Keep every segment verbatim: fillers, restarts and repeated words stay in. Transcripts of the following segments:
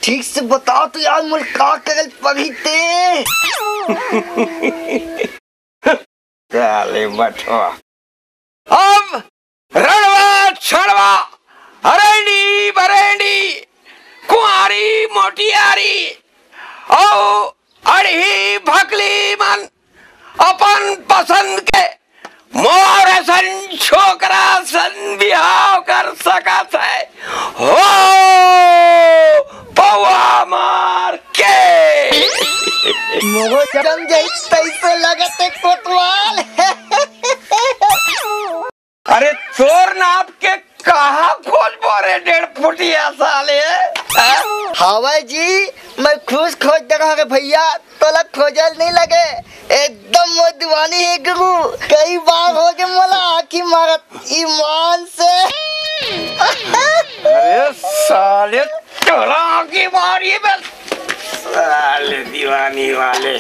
ठीक से बता तो यार, मोला का करल पड़ही ते? साले बठवा। अब रड़वा छड़वा, हरैनी बरैनी, कुंवारी मोटियारी, अउ अड़ही भकली मन अपन पसंद के मोर असन छोकरा सन बिहाव कर सकत हे। हो पौवा मार के। मोरो जम जाई तैसे लगत हे कोतवाल। अरे तोर नाप के कहाँ खोजबो रे डेढ़ फुटिया साले? हाँ? हवय जी, मैं खुश खोज देगा रे भैया, तोला खोजल नहीं लगे। एकदम वो दीवानी है गुरु, कई बार हो गए मोला आँखी मारत ईमान से। अरे साले तोला आँखी मारी बे, साले दीवानी वाले।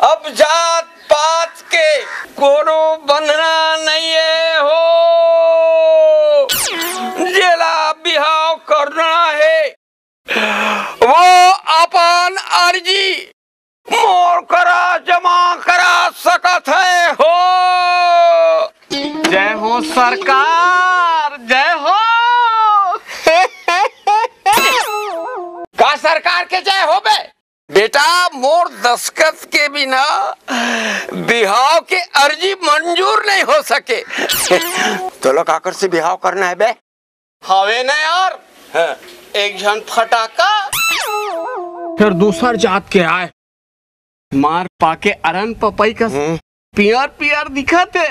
अब जात पात के कोनो बंधना नहीं है हो, जेला बिहाव करना है वो अपन अर्जी मोर करा जमा करा सकत हे हो। जय हो सरकार, जय हो। का सरकार के जय हो बे? बेटा, मोर दस्खत के बिना बिहाव के अर्जी मंजूर नहीं हो सके। तोला काकर से बिहाव करना है बे? हवे ना यार, हाँ। एक झन फटाका। फिर दूसर जात के आए, मार पाके अरन पपई का हम्म। पियर पियर दिखत हे।